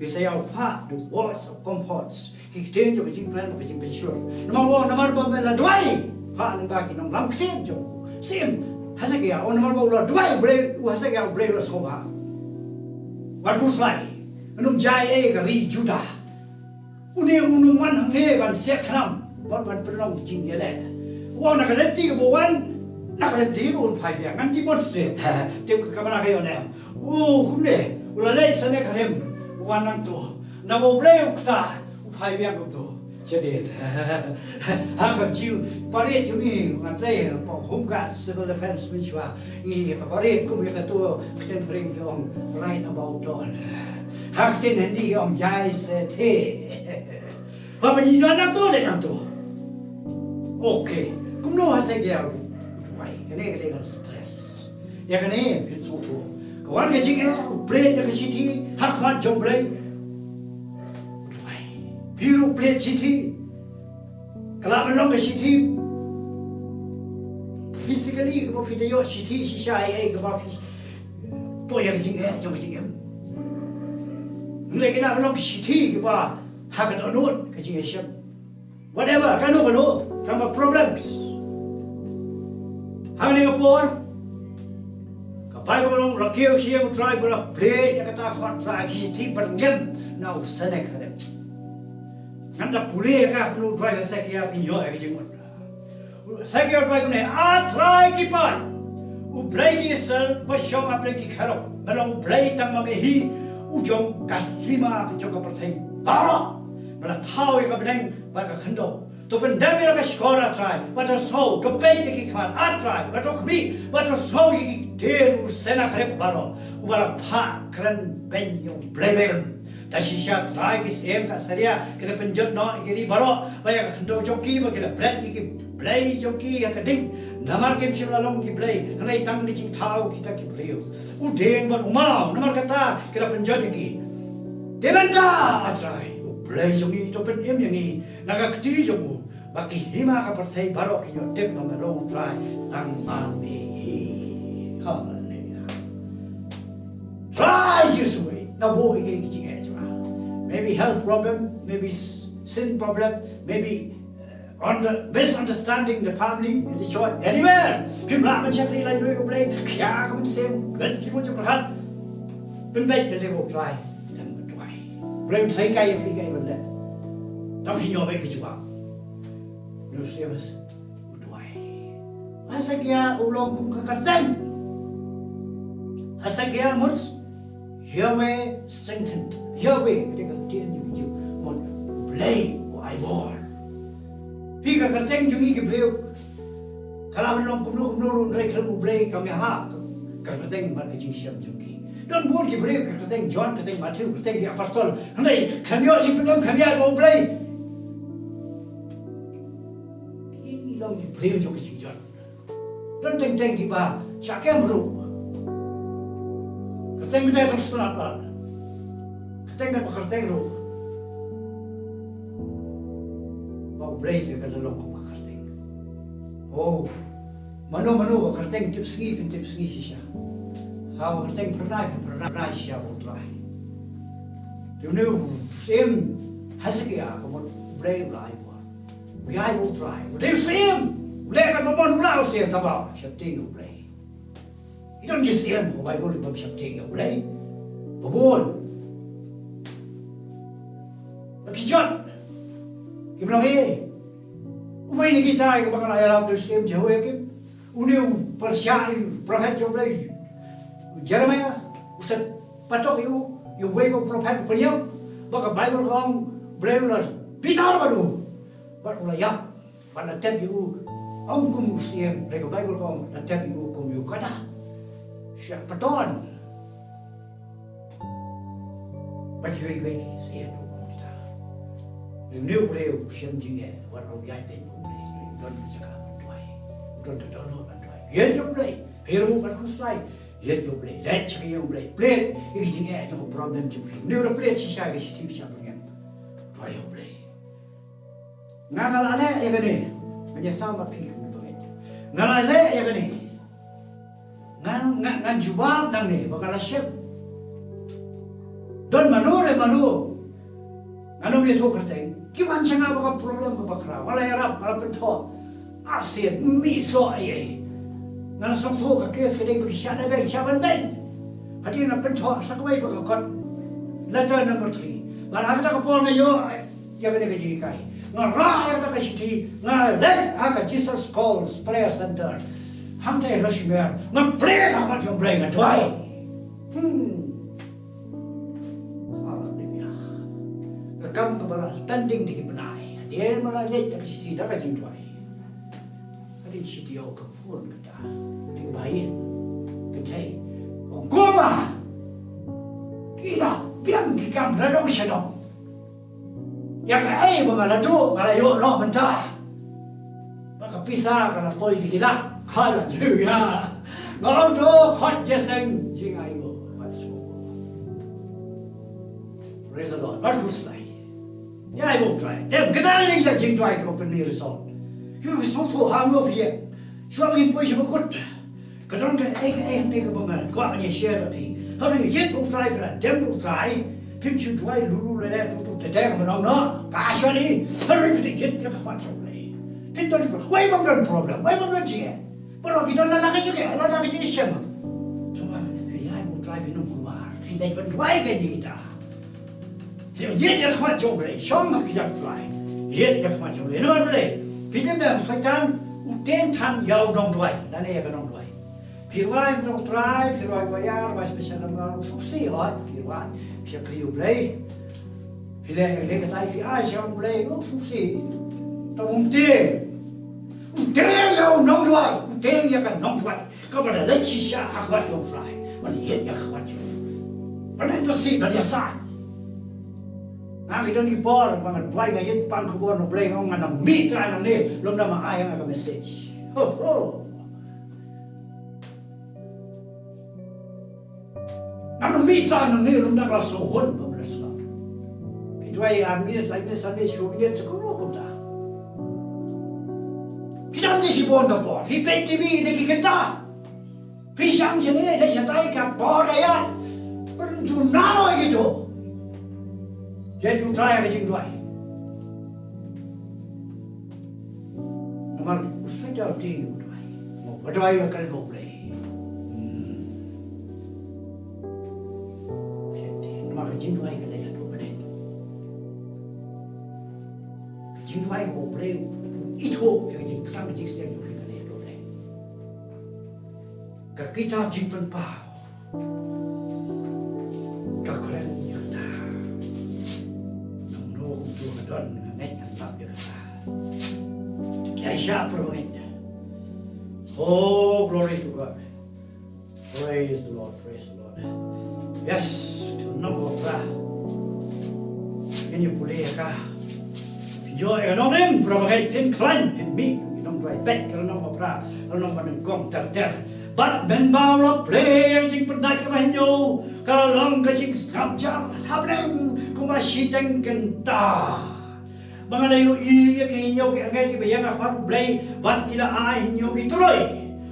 Isaiah u phah the words of comforts. Ki ktien jong ka jingpynkhuid, ka jingpynshlur. Namar ba, namar ba me la duwai, phah lyngba ki nonglam ktien jong u Syiem Hesekiah. Oh, namar ba u la duwai, U Blei, u Hesekiah, U Blei u la sngewbha. Wat khuslai. Un ym jia ei ka ri Juda. Une un ym wan hangne ban siat khlam, ban, ban pynlong jingïaleh. Wan na ka lynti kaba wan, na ka lynti ba un phai biang. Ngan demonstrate. Tip ka kamra ka ïoh ne em. Oh, kumne, u la leit Sanhedrin, u wan nangto. Naba U Blei u kta, u phai biang kumto. Shadien. Ha ka jingpynrit jong ngi, nga trei ha ka Home Guards, Civil Defence mynshuwa. Ngi ïa ka pynrit kum ïa kato ka ktien Phareng ki ong right about dawn. Ha ka ktien Hindi ki ong jai se the. Ba ba ngi wan nangto, leit nangto. Okay. Kumno Hesekiah u duwai? Kane ka dei ka stress. Ïa kane phin sngewthuh. Ka wan ka jingeh, u plie ïa ka shithi ha khmat jong U Blei. U duwai. Phi ruh plie shithi. Ka lah ban long ka shithi physically, kaba phi da ïoh shithi shisha ei ei kaba phi poi ïa ka jingeh jong ka jingim. Hynrei ka lah ban long ka shithi kaba ha ka dohnud ka jingïashem. Whatever, kano kano, kano problems. Hangne ka por, ka Baibl ka ong, la kiew sha ïing U Trai bad la plie ïa kata ka khmat U Trai, ki shithi byrngem na u Sanhedrin. Ngan da pule ïa ka, pule u duwai u Hesekiah, phin ïoh ïa ka jingmut. Hesekiah u duwai kumne, A Trai ki paid, U Blei ki Israel, uba shong ha pdeng ki kherub, ba long U Blei tang ma me hi, u jong ka hima, u jong ka pyrthei. baroh ba la thaw ïa ka bneng bad ka khyndew. To pyndem ïa la ka shkor, A Trai, bad to sngew, to peit ïa ki khmat, A Trai, bad to khmih, bad to sngew ïa ki ktien u Sennakerib baroh uba la phah kren beiñ ïa U Blei beiñ. Da shisha Trai ki syiem ka Assyria ki la pynjot noh ïa ki ri baroh bad ïa ka khyndew jong ki, bad ki la bret ïa ki blei jong ki ha ka ding. Namar kim shym la long ki blei, hynrei tang ki jingthaw kita ki briew u dieng bad u maw, namar kata ki la pynjot ïa ki. Te mynta, A Trai, U Blei jong ngi, to pynim ïa ngi na ka kti jong u, ba ki hima ka pyrthei baroh kin ïoh tip ba me long U Trai tang ma me hi. Haleluya. Trai Jisu, na buh ïa ki jingeh jong nga. Maybe health problem, maybe s- sin problem, maybe, uh, on the misunderstanding the family, in the church, anywhere. Phim lah ban shakri lailuid ïa U Blei, khia ka mynsiem, bad ki bun jingpyrkhat. Pynbeit ïa lade, U Trai, dang duwai. Blei un sa hikai ïa phi kaei ban leh. Tang phi ïoh beit ka jubab. Nusiemas u duwai. Hesekiah u long kum ka kyrteng. Hesekiah mut Yahweh strengthened. Yahweh, ka dei ka ktien jong u Jiw, mut U Blei u ai bor. Phi, ka kyrteng jong ngi ki briew ka lah ban long kumno kumno ruh, hynrei khlem U Blei kam ïahap ka kyrteng bad ka jingshem jong ki. Don bun ki briew ka kyrteng John, kyrteng Matthew, kyrteng ki apostol, hynrei khlem ïoh jingpyndem, khlem ïoh ba U Blei. Ki long ki briew jong ka jingjot. Don teng teng kiba shah kem ruh. Kyrteng mynta ka sngewtynnat bha. Kyrteng ba kyrteng ruh, ba U Blei te ka la long kum ka kyrteng. Oh, mano mano ba kyrteng tip sngi, phin tip sngi shisha. Ha ba kyrteng phyrnai, phin phyrnai shisha ba U Trai. Te une u syiem Hesekiah ka mut U Blei u la ai bor. U ïai ba U Trai, u dei u syiem. U leh katba mon u la u syiem, tangba sheptieng ïa U Blei. Ki don ki syiem ha Baibl kiba sheptieng ïa U Blei. Ba bun. Ba ki jot. Kim long ei. Uwei na kita kaba nga la ïarap u dei u syiem Jehoiakim. Une u pyrshah ïa u prophet jong U Blei, u Jeremiah, u sa patok ïa u, ïa uwei u prophet u pynïap, ba ka Baibl ka ong U Blei u la bitar bad u, bad u la ïap, bad la tep ïa u, ym kum u syiem, hynrei ka Baibl ka ong la tep ïa u kum ïa u kada. Shah paton. Bad kiwei kiwei ki sa ïa ruh kum kita. Une u briew u shem jingeh, wat la u ïaid beit bad U Blei, u don ka jaka ban duwai, u don ka dohnud ban duwai. Ïeit ïa U Blei, phi ruh ban khuslai, ïeit ïa U Blei, leit sha ka ïing U Blei, plie ïa ki jingeh jong ka problem jong phi. Une u la plie shisha ïa ka shithi ba shah bangeit. Duwai ïa U Blei. Nga, nga la leh ïa kane. Nga ïasam bad phi kum u bangeit. Nga la leh ïa kane. Ngan, ngan, ngan jubab nangne ba nga la shim. Don mano re mano, ngan ym ïathuh kyrteng, ki wan sha nga bad ka problem kaba khraw. Nga la ïarap, nga la pynthoh arsien, mih soh ei ei. Nga la sngewthuh ka case ka dei ba ki shah da beiñ, shah ban beiñ. Hadien nga pynthoh sa kawei pat ka kot, letter number three. Bad ha kata ka por nga ïoh ïa kane ka jinghikai. Nga rah ïa kata ka shithi, nga leit ha ka Jesus Calls Prayer Center. Hangta ha Lhokshimer, nga plie ha khmat jong U Blei, nga duwai. Hmm. Haleluya. Ka kam kaba la pending da ki bnai, hadien ba la leit da ka shithi, da ka jingduwai, ka dei shithi ïa ka phone kata. Dei kaba ïeit. Kynthei. Ong, kumba ki la biang ki kam, la dong sha dong. Ïa kaei ba nga la duh, nga la ïoh noh mynta. Ba ka pisa ka la poi da ki lak. Haleluya. Nga ong to khot jingïaseng, jingaibuh. Praise the Lord. Bad khuslai. Ïa, ai ba U Trai. Te kata ka dei ka jingduwai kaba pynmih result. Ki sngewthuh, ha, mano phi ïa. Shuwa ba ngin poi sha ba kut, ka don kaei kaei hangne kaba nga kwah ban ïa share bad phi. Haba ïeit ba U Trai, phi la dem bad U Trai, phim shu duwai lulu lele tu tu te te, ka ban ong noh. Ka shwa ni. Haba phi ïeit, ïa ka khmat jong U Blei, phin don, wei bym don problem, wei bym don jingeh. Baroh ki don lada ka jingeh, lada ka jingshem. Tangba phi ïai ba U Trai, phin ym kulmar, phi leit ban duwai ïa kita. Ïeit ïa ka khmat jong U Blei, shong ha ka jingduwai. Ïeit ïa ka khmat jong U Blei. Namar U Blei, phi tip me, Soitan u teng than ïa u nongduwai lane ïa ka nongduwai. Phi rwai, Nongtrai, phi rwai, rwai ïa, rwai special number, u suk si hoi, phi rwai, phi shakri U Blei. Leh, leh katai phi ai sha U Blei, u sngewsih. Tang um tieng. U tieng ïa u nongduwai, u tieng ïa ka nongduwai. Kaba da leit shisha ha khmat jong U Trai. Ban ïeit ïa ka khmat jong u. Ban intercede, ban ïasam. Nga ki don ki por ba nga duwai, nga ïeit ban khubor na U Blei, nga ong nga nang mih Trai nangne, lymda ma ai nga ka message. Ho, ho. Ngan ym mih sa nangne lymda ka la sngewhun ba me la sngap. Phi duwai ar minit, lai minit, san minit, shiphew minit, sa kumno kumta. Phi dang dei shibun ka por. Phi peit T V, dei ki kynta. Phi shang shane, dei shatai ka por ka ïaid. Pynjuna ïa kito. Ïa U Trai ka jingduwai. Namar u sngewthuh u duwai. Mo ba duwai ka kren U Blei. Hmm. Namar ka jingduwai ka leh haduh bneng. Ka jingduwai ka U Blei u ithuh ïa ka jingkhlaiñ ka jingsneng jong u ka leh haduh bneng. Ka kitab Jingpynpaw. Ka kren ïa kata. Nangno kumto ka don, nga ngeit ngan lap ïa kata. Ïa Isaiah para bangeit. Oh, glory to God. Praise the Lord, praise the Lord. Yes, to nong ko pra. Kin ïa pule ïa ka. Ïoh ïa nongrim, para bangeit, phin khlaiñ, phin mih, phin nongduwai, peit ka lynnong ba phra, ka lynnong ba nyngkong ter ter. Bad mynba u la plie ïa ka jingpyndait kaba hynñiew, ka la long ka jingsngap jar ha bneng kumba shiteng kynta. Ba nga la ïohi ïa ki hynñiew ki angel kiba ïeng ha khmat U Blei, bad ki la ai hynñiew ki turoi.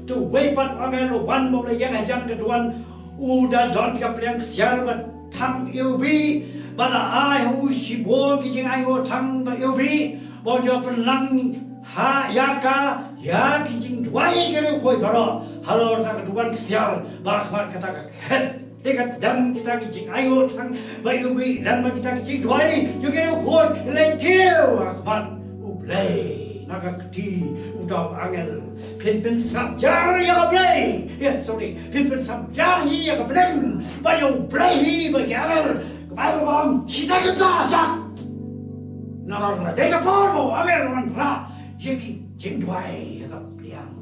Te uwei pat u angel u wan ba u la ïeng hajan ka duwan, u da don ka pliang ksiar ba thang iwbih, ba la ai ha u shibun ki jingainguh thang ba iwbih, ba un ïoh pynlang ha ïa ka, ïa ki jingduwai ki riewkhuid baroh halor kata ka duwan ksiar, ba ha khmat kata ka khet. Te ka dang kita ki jingainguh thang ba iwbih, dang ba kita ki jingduwai jong ki riewkhuid, leit kiew ha khmat U Blei. Na ka kti uta u angel. Phin pynsngap jar ïa ka Blei. Ïa, sorry. Phin pynsngap jar hi ïa ka bneng. Ba ïa U Blei hi ba ki angel. Ka Baibl ka ong, shiteng kynta jak. Namar la dei ka por ba u angel u wanrah ïa ki jingduwai ha ka pliang.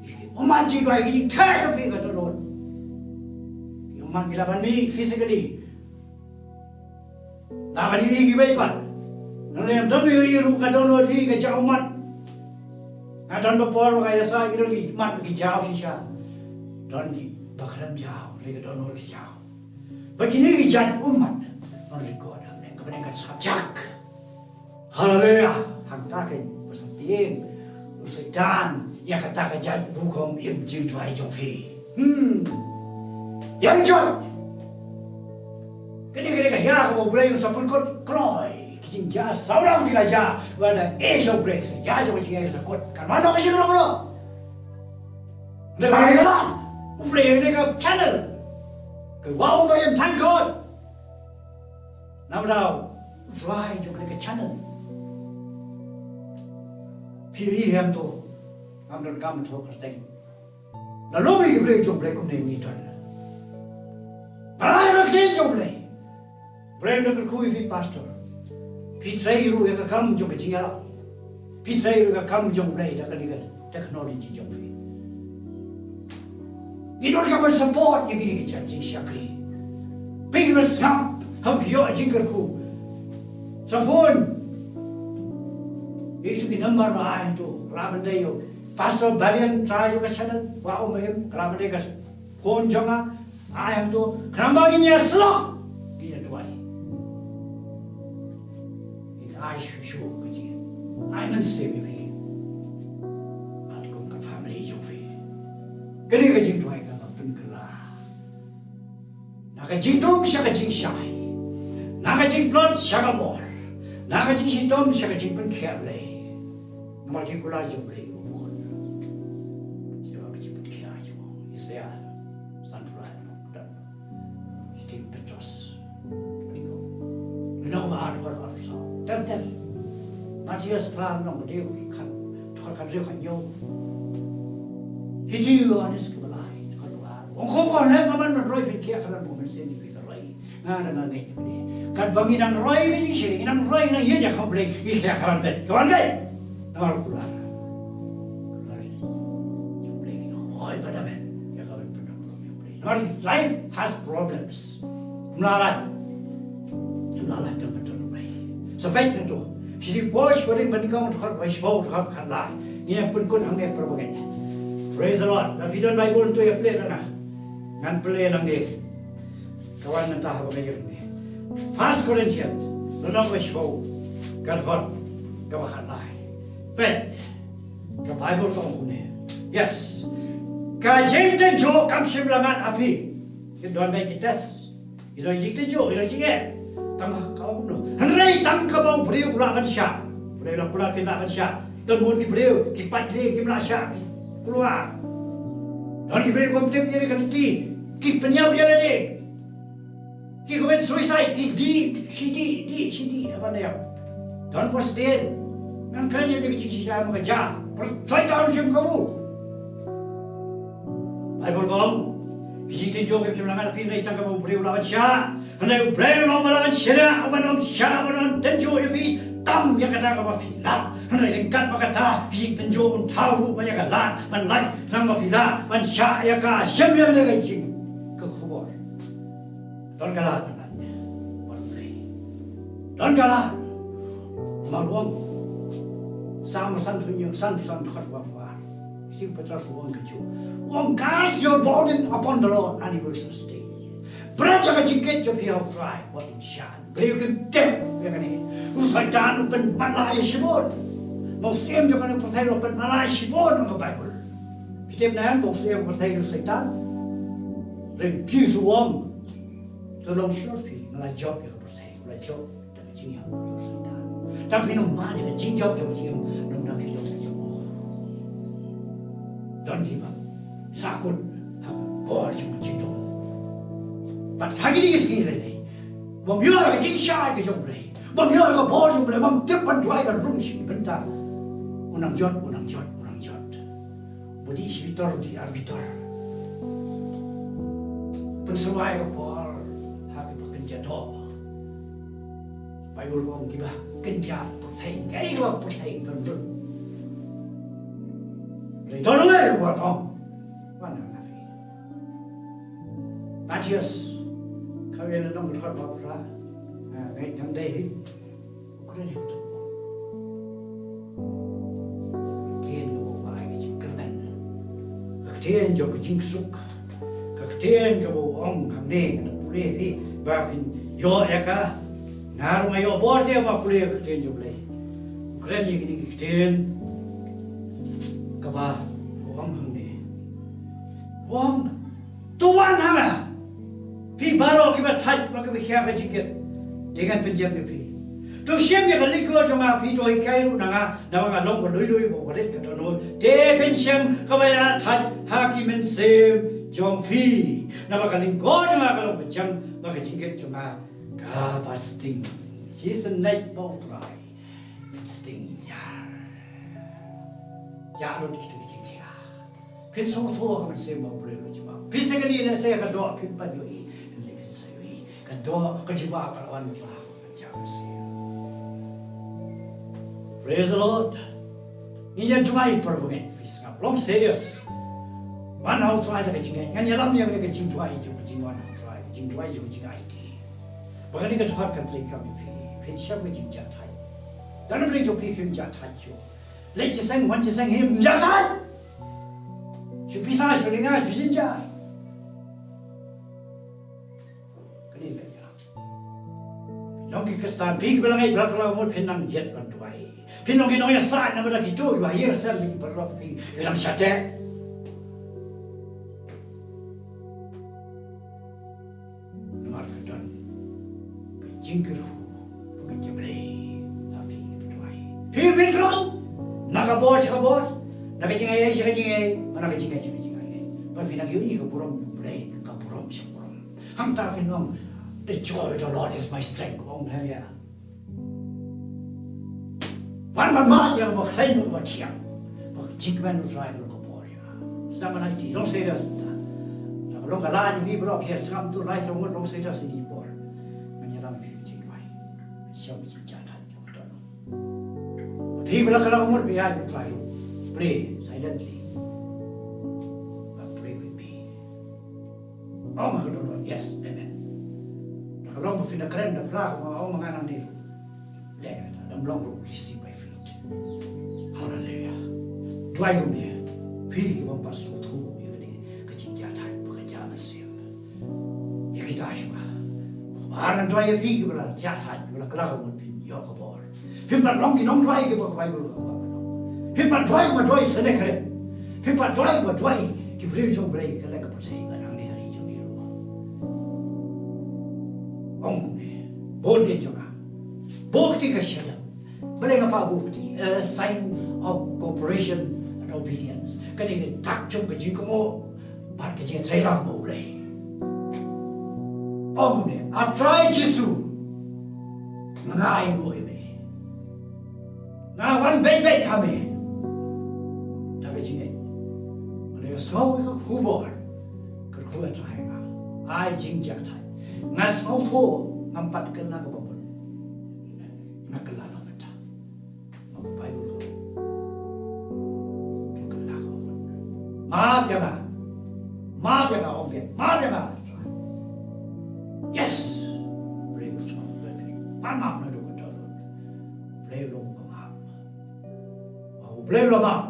Ïa ki ummat jingduwai, ki jingduwai ka pliang ka dohnud. Ki ummat ki lah ban mih physically. Nga ban ïohi kiwei pat. Nga lem don ïohi ruh ka dohnud hi ka jaka ummat. Nga don ba por ba nga ïasai ki don ki mat ki jaw shisha. Don kiba khlem jaw, lei ka dohnud ki jaw. Ba kine ki jait ummat. Ngan record ha bneng, ka bneng kan sngap jak. Haleluya. Hangta kein ba sa tieng u Soitan ïa kata ka jait rukom im jingduwai jong phi. Hmm. Ïa jot. Kane, kane ka ïa kaba U Blei u sa pynkut kloi. Ki jingjia sawdong ki la jia. Ba da eh sha U Blei sa ïa jong ka jingïa sa kut. Kan mano ka jingïa mano. Lei ba ïa U Blei ne ka channel. Ka wa u ba ïa thank God. Namar u trai jong kane ka channel. Phi ïohi hem to. Ngam donkam to kyrteng. La lum ïa ki briew jong U Blei kumne ngi don. Ba la ïa ki jong U Blei. Briew da kyrkhu ïa phi pastor. Phi trei ruh ïa ka kam jong ka jingïarap. Phi trei ruh ïa ka kam jong U Blei da kane ka technology jong phi. Ngi donkam ban support ïa kine ki jait jingshakri. Phi kiba sngap, ha phi ïoh jingkyrkhu. Sa phone. Ïa kitu ki number ba ai hangtu. Ka lah ban dei ïa u Pastor Balian, trai ïa ka channel. Wa um em, ka lah ban dei ka phone jong nga. Ai hangtu. Khnang ba ngin ïa shlok. Ngin ïa duwai. Ngin ai shuh shuh ka jingim. Ai mynsiem ïa phi. Bad kum ka family jong phi. Kane ka jingduwai ka la pynkylla. Na ka jingdum sha ka jingshai. Na ka jingtlot sha ka bor. Na ka jingshitom sha ka jingpynkhiah Blei. Namar ka jingkular jong Blei u bun. Sha ka jingpynkhiah jong u. Isaiah sanphew lai, no, dan. Shithi Petros. Lynnong ba ar, dkhot arphew saw. Ter ter. Mathaios phra, lynnong ba hynñiew, khat, dkhot khathynriew, khathynñiew. Shithi Ïoannis kaba lai, dkhot ba ar. Ong ko, ko hynmen ba ngan roi pyrkhat, khlem ba u Mynsiem jong phi ka roi. Nga da nga ngeit ïa kane. Katba ngi dang roi ka jingshisha, ngi dang roi, ngi dang ïeit ïa ka Blei, ngi khia ka rangbah. Ka rangbah. Namar u kular. Kular ïa u Blei, ngi dang roi bad amen. Ïa ka ban pyndonkam ïa u Blei. Namar life has problems. Ym lah lait. Ym lah lait, ym lah lait. Sa peit hangto. Shi Paul, shi Korinth, ban kong, dkhot ba shiphew, dkhot khatlai. Ngin ïa pynkut hangne, para bangeit. Praise the Lord. Lada phi don Bible hangto, ïa plie da nga. Ngan plie nangne. Ka wan nangta haba nga ïa plie. First Corinthians, lynnong ba shiphew, ka dkhot kaba khatlai. Peit. Ka Bible ka ong kumne. Yes. Ka jingtynjuh kam shym la ngat ha phi. Ki don beit ki test. Ki don jingtynjuh, ki don jingeh. Tang ka ong kumno. Hynrei tang kaba u briew u lah ban shah. U briew u lah, u lah, phi lah ban shah. Don bun ki briew, ki pait lieng, kim lah shah, ki kloi. Don ki briew bym tip ïa ka lynti, ki pynïap ïa lade. Ki commit suicide, ki dih, shi dih, dih, shi dih, haba ïap. Don bun sdien. Ngan kren ïa ka jingshisha ma ka ja. Pyrthei tam shim kabu. Bible ka ong, ka jingtynjuh kam shym la ngat ha phi, hynrei tang kaba u briew u lah ban shah. Hynrei u briew u lah ban shah, u ban ym shah, u ban ym tynjuh ïa phi, tang ïa kata kaba phi lah. Hynrei ryngkat bad kata, ka jingtynjuh un thaw ruh ban ïa ka lad, ban lait, khnang ba phi lah ban shah ïa ka, shem ïa ka jing, ka khubor. Don ka lad ban lait. Don ka lad. Namar u ong, Salm sanphew hynñiew, Salm sanphew hynñiew, dkhot ba phra. Shi Petros u ong kumjuh. U ong, "Cast your burden upon the Lord and he will sustain you." Bret ïa ka jingkit jong phi ha u Trai, wat in shah. Briew kim tip ïa kane. U Soitan u pynmatlah ïa shibun. Ba u syiem jong kane ka pyrthei u pynmatlah ïa shibun, ong ka Bible. Phi tip ne em ba u syiem ka pyrthei u Soitan? Hynrei Jisu u ong, to long sure phi, nga la jop ïa ka pyrthei, nga la jop da ka jingïap ïa u Soitan. Tang phi nym mad ïa ka jingjop jong ka jingim, nym da phi long ka jingim. Don kiba sahkut ha ka bor jong ka jingdum. Bad ha kine ki sngi lei lei, bym ïoh ka jingshai ka jong U Blei, bym ïoh ka bor jong U Blei, bym tip ban duwai ban rung shi bynta. U nang jot, u nang jot, u nang jot. Ba dih shi bitor, dih ar bitor. Pynsyrwa ïa ka bor ha kiba kynja doh. Bible ka ong kiba kynja pyrthei, kaei kaba pyrthei kan rung. Hynrei don uwei uba ong, wan nang na phi. Mathaios, kawei lynnong, dkhot ba phra. Ah, ngai nang dei hi. U kren ïa uta u ong. Ka ktien kaba u ai ka jingkyrmen. Ka ktien jong ka jingsuk. Ka ktien kaba u ong hangne, ngan pule hi ba phin ïoh ïa ka. Nga ruh nga ïoh bor te ba pule ka ktien jong U Blei. U kren ïa kine ki ktien kaba u ong hangne. U ong, to wan ha nga, phi baroh kiba thait bad kiba khia ka jingkit, te ngan pynjem ïa phi. To shim ïa ka likot jong nga, phi to hikai ruh na nga, naba nga long ba lui lui, ba warit ka dohnud. Te phin shem kaba ïathait ha ki mynsiem jong phi. Naba ka lyngkor jong nga ka long ba jem, bad ka jingkit jong nga kaba sting. Shisien leit bad U Trai, sting ïa. Ïa lut kito ki jingkhia. Phin sngewthuh ka mynsiem ba U Blei u la jubab. Physically lehse ka doh phim pat ïohi, hynrei phin sa ïohi. Ka doh, ka jubab ka la wan ba ka jam mynsiem. Praise the Lord. Ngin ïa duwai, para bangeit, phi sngap. Long serious. Wan ha U Trai da ka jingngeit. Ngan ïalam ïa ka jingduwai jong ka jingwan ha U Trai, ka jingduwai jong ka jingaiti. Ba kane ka dkhot kan trei kam ïa phi. Phin shem ka jingjahthait. Lada phi jong phi phim jahthait shuh. Leit jingïaseng, wan jingïaseng, him jahthait. Shu pisa, shu lynga, shu jynjar. Kane ka ïa. Long ki Khristan, phi kiba la ngeit ba la kylla ka mut, phin nang ïeit ban duwai. Phin long ki nongïasaid namar da kito kiba ïaseng ki paralok phi, ki nang shah teh. Namar ka don ka jingkyrkhu ka jingblei ha phi kiba duwai. Phi phin kyrkhu na ka bor sha ka bor, na ka jingaiei sha ka jingaiei, na ka jingaiei sha ka jingaiei. Ba phin nang ïohi ka burom U Blei, ka burom sha burom. Hangta phin ong, "The joy of the Lord is my strength," ong ha ïa. Wan ban mad ïa kaba khlaiñ bad kaba thiang. Ba ka jingkmen U Trai ka long ka bor ïa nga. Sngap ban aiti, long serious mynta. Lada ka long ka lad ïa phi baroh, phi sngap to lai sa ngut, long serious ïa ki bor. Phi ba la kylla ka mut, phi ïaid bad U Trai ruh. Pray silently. But pray with me. Ong ha ka dohnud, yes, amen. Da ka long ba phin da kren da phla, ong ma nga nangne. Leh, da long ruh, receive by faith. Hallelujah. Duwai ïa me. Phi ki bym pat sngewthuh ïa kane ka jingïathait bad ka jingmynsiem. Ïa kita shuwa. Ba ngan duwai ïa phi kiba la ïathait, kiba la kylla ka mut, phin ïoh ka bor. Phim pat long ki nongduwai kiba ka Baibl ka ong ba long. Phim pat duwai ba duwai Sennacherib. Phim pat duwai ba duwai ki briew jong U Blei, ka leh ka pyrthei bad hangne ha ri jong ngi ruh. Ong kumne, bun dei jong nga. Bun kti ka shadem. Balei nga phah bun kti? A sign of cooperation and obedience. Ka dei ka dak jong ka jingkohnguh bad ka jingïatreilang bad U Blei. Ong kumne, A Trai Jisu, nga ainguh ïa me. Nga wan beit beit ha me. Da ka jingngeit. Nga la ïohsngew ïa ka khubor. Kyrkhu A Trai, nga ai jingïathait. Nga sngewthuh ngam pat kylla kaba mut. Nga kylla kaba mut. Map ïa nga. Map ïa nga. Map ïa nga, ong, map ïa nga. Yes. Briew sngewbha. Pan map na dong dong. Briew long ba map. Briew long ba map.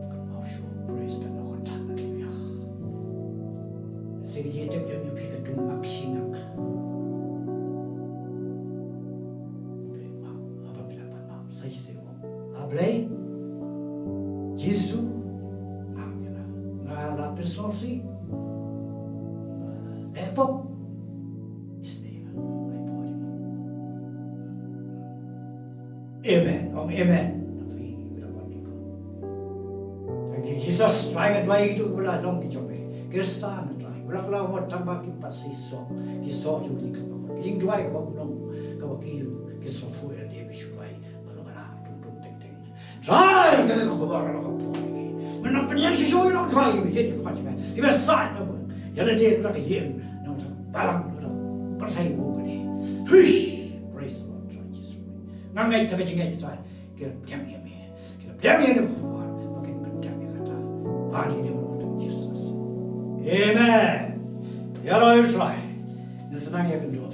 Kan mau shu praise the Lord. Hallelujah. Sing ji tep jam yu pi ka tung mak sinak. Briew map. Apa pila pan map. Sa ji se. A Blei Jisu, nga, nga la pynsngewsih. Eh, pop. Isn't it? My body. Amen. Ong amen. Thank you, Jesus. Trai nga duwai ïa kitu kiba la long ki jong me. Khristan nga duwai. Ba la kylla ka mut tang ba kim pat sngewsih. Ki sngewsih jong ki kaba mut. Ki jingduwai kaba mut long kaba ki, ki sngewthuh ïa lade ba shu duwai. Ba la, ba la, tung tung teng teng. Trai, kane ka khubor ka long ka poi. Mynta pynïeng shisha ïa la Trai, ïa ka khmat Trai. Ïa ka sait na bun. Ïa lade na ka ïing, na ka balang, na ka pyrthei bun kane. Huish! Praise the Lord, Trai Jisu. Nga ngeit ka jingngeit Trai. Ki la pdiang ïa me. Ki la pdiang ïa ka khubor. Ba kin pyndiang ïa kata. Ba kin ïa ka khubor Jisu. Amen. Ïa la ïa Trai. Ngi sdang ïa ka khubor.